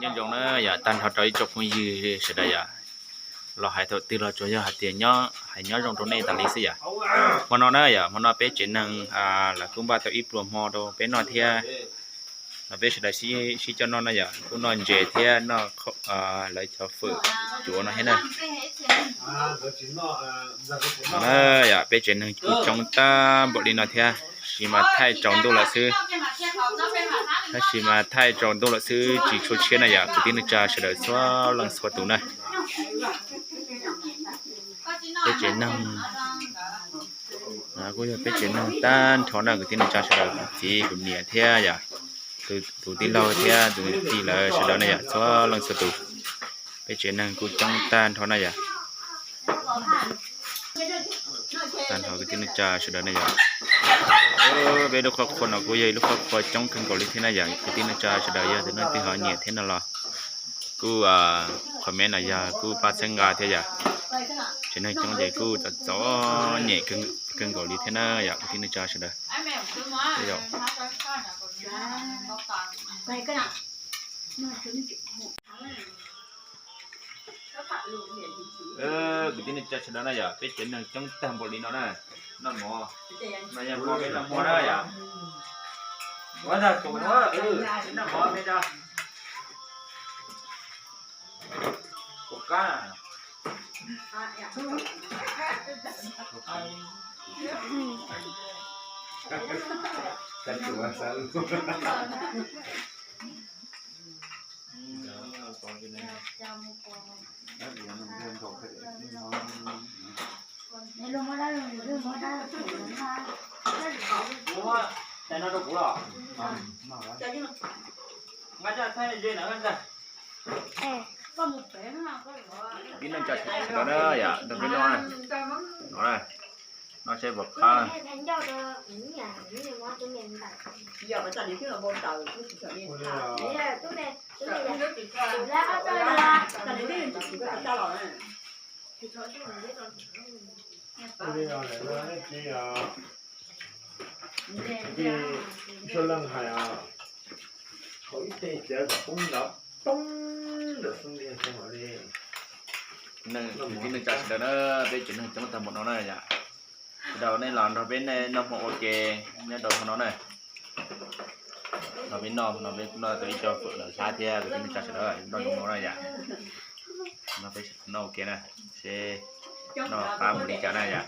Nyob zoo na yom, tag nrho rau ib tsoom phooj ywg sawv daws yom, los hais thaum twg los tsuas yog hais tias nyob hais nyob zoo rau nej tas li xwb yom. Hmo no na yom, hmo no peb tsev neeg lawv kuj npaj tau ib pluas hmo rau peb noj thiab, los peb sawv daws sib coj noj na yom, kuj noj ntses thiab noj lawv cov fawm cuav no thiab na. Yom, peb tsev neeg kuj coob tag npaum li no thiab, tab sis mas thaij tsaus ntuj lawm xwb. Tab sis mas thaij tsaus ntuj lawm xwb tsis tshua tshiab na yom, kwv tij neej tsa sawv daws txhua leej txhua tus na. Peb tsev neeg kuj yog peb tsev neeg tag nrho na, kwv tij neej tsa sawv daws, kuv txiv kuv niam thiab yom, tus tij laug thiab tus tij lawv sawv daws na yom, txhua leej txhua tus. Peb tsev neeg kuj coob tag nrho na yom. Tag nrho kwv tij neej tsa sawv daws na yom. Peb lub qhov qhua no kuj yog ib lub qhov qhua coob kawg nkaus li thiab na yom, kwv tij neej tsa sawv daws yog tus neeg twg ho nyiam thiab no los kuj comment no yog kuj pab txhawb nqa thiab yom. Tsev neeg coob ces kuj txom txom nyem kawg nkaus li thiab na yom, kwv tij neej tsa sawv daws. Kwv tij neej tsa sawv daws na yom, peb tsev neeg coob tag npaum li no na. Noj mov, no yog mov peb noj mov na yom. Ua ntag, noj mov peb tso. Ua qab. Kwv tij neej tsa sawv daws na yom, nrog peb noj, no, noj seb puas qab. Ua li no lawm no, nej tsis, suab leej hais os, thaum ib teg cawv kom poob nrov poob ntawm xub ntiag xwb mam li. Kwv tij neej tsa sawv daws na, peb tsev neeg coob tag npaum no na yom. Sawv daws nej los nrog peb noj hmo ua ke nyob rau hmo no na. Nrog peb noj, nrog peb noj tau ib co fawm ntawm hlab thiab kwv tij neej tsa sawv daws noj zoo no na yom. Nrog peb noj ua ke na, seb noj qab mus li cas na yom.